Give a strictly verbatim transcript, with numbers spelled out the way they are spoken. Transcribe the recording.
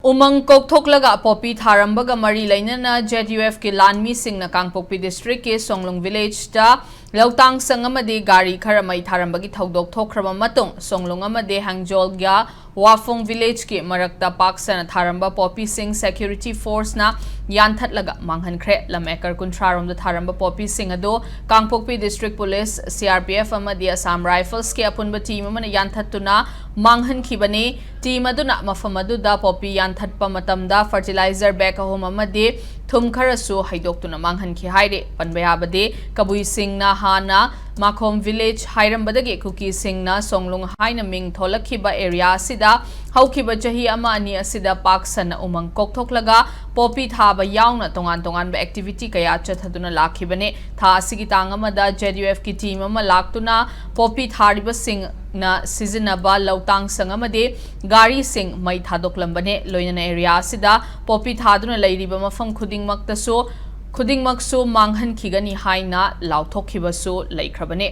ꯎꯃꯪ ꯀꯣꯛꯊꯣꯛꯂꯒ ꯄꯣꯄꯤ ꯊꯥꯔꯝꯕꯒ ꯃꯔꯤ ꯂꯩꯅꯅ ZUF ꯀꯤ ꯂꯥꯟꯃꯤꯁꯤꯡꯅ ꯀꯥꯡꯄꯣꯛꯄꯤ district ꯀꯤ ꯁꯣꯡꯂꯨꯡ village ꯇ ꯂꯧꯇꯥꯡ ꯁꯪ ꯑꯃꯗꯤ ꯒꯥꯔꯤ ꯈꯔ ꯃꯩ ꯊꯥꯔꯝꯕꯒꯤ ꯊꯧꯗꯣꯛ ꯊꯣꯛꯈ꯭ꯔꯕ ꯃꯇꯨꯡ, ꯁꯣꯡꯂꯨꯡ ꯑꯃꯗꯤ ꯍꯥꯡꯖꯣꯜꯒ ꯋꯥꯐꯣꯡ village ꯀꯤ ꯃꯔꯛꯇ ꯄꯥꯛ ꯁꯟꯅ ꯊꯥꯔꯝꯕ ꯄꯣꯄꯤꯁꯤꯡ security force ꯅ ꯌꯥꯟꯊꯠꯂꯒ ꯃꯥꯡꯍꯟꯈ꯭ꯔꯦ꯫ ꯂꯝ acre ꯀꯨꯟꯊ꯭ꯔꯥ ꯔꯣꯝꯗ ꯊꯥꯔꯝꯕ ꯄꯣꯄꯤꯁꯤꯡ ꯑꯗꯨ ꯀꯥꯡꯄꯣꯛꯄꯤ district police, CRPF ꯑꯃꯗꯤ Assam Rifles ꯀꯤ ꯑꯄꯨꯟꯕ team ꯑꯃꯅ ꯌꯥꯟꯊꯠꯇꯨꯅ ꯃꯥꯡꯍꯟꯈꯤꯕꯅꯤ꯫ Team ꯑꯗꯨꯅ ꯃꯐꯝ ꯑꯗꯨꯗ ꯄꯣꯄꯤ ꯌꯥꯟꯊꯠꯄ ꯃꯇꯝꯗ fertilizer bag ꯑꯍꯨꯝ ꯑꯃꯗꯤ ꯊꯨꯝ ꯈꯔꯁꯨ ꯍꯩꯗꯣꯛꯇꯨꯅ ꯃꯥꯡꯍꯟꯈꯤ ꯍꯥꯏꯔꯤ꯫ ꯄꯟꯕ ꯌꯥꯕꯗꯤ, ꯀꯕꯨꯏꯁꯤꯡꯅ ꯍꯥꯟꯅ ꯃꯥꯈꯣꯝ village ꯍꯥꯏꯔꯝꯕꯗꯒꯤ ꯀꯨꯀꯤꯁꯤꯡꯅ ꯁꯣꯡꯂꯨꯡ ꯍꯥꯏꯅ ꯃꯤꯡ ꯊꯣꯜꯂꯛꯈꯤꯕ area ꯑꯁꯤꯗ ꯍꯧꯈꯤꯕ ꯆꯍꯤ ꯑꯃ ꯑꯅꯤ ꯑꯁꯤꯗ ꯄꯥꯛ ꯁꯟꯅ ꯎꯃꯪ ꯀꯣꯛꯊꯣꯛꯂꯒ ꯄꯣꯄꯤ ꯊꯥꯕ ꯌꯥꯎꯅ ꯇꯣꯉꯥꯟ ꯇꯣꯉꯥꯟꯕ activity ꯀꯌꯥ ꯆꯠꯊꯗꯨꯅ ꯂꯥꯛꯈꯤꯕꯅꯤ꯫ ꯊꯥ ꯑꯁꯤꯒꯤ ꯇꯥꯡ ꯑꯃꯗ ZUF ꯀꯤ team ꯑꯃ ꯂꯥꯛꯇꯨꯅ ꯄꯣꯄꯤ ꯊꯥꯔꯤꯕꯁꯤꯡꯅ ꯁꯤꯖꯤꯟꯅꯕ ꯂꯧꯇꯥꯡ ꯁꯪ ꯑꯃꯗꯤ ꯒꯥꯔꯤꯁꯤꯡ ꯃꯩ ꯊꯥꯗꯣꯛꯂꯝꯕꯅꯤ꯫ ꯂꯣꯏꯅꯅ area ꯑꯁꯤꯗ ꯄꯣꯄꯤ ꯊꯥꯗꯨꯅ ꯂꯩꯔꯤꯕ ꯃꯐꯝ ꯈꯨꯗꯤꯡꯃꯛꯇꯁꯨ, ꯈꯨꯗꯤꯡꯃꯛꯁꯨ ꯃꯥꯡꯍꯟꯈꯤꯒꯅꯤ ꯍꯥꯏꯅ ꯂꯥꯎꯊꯣꯛꯈꯤꯕꯁꯨ ꯂꯩꯈ꯭ꯔꯕꯅꯤ꯫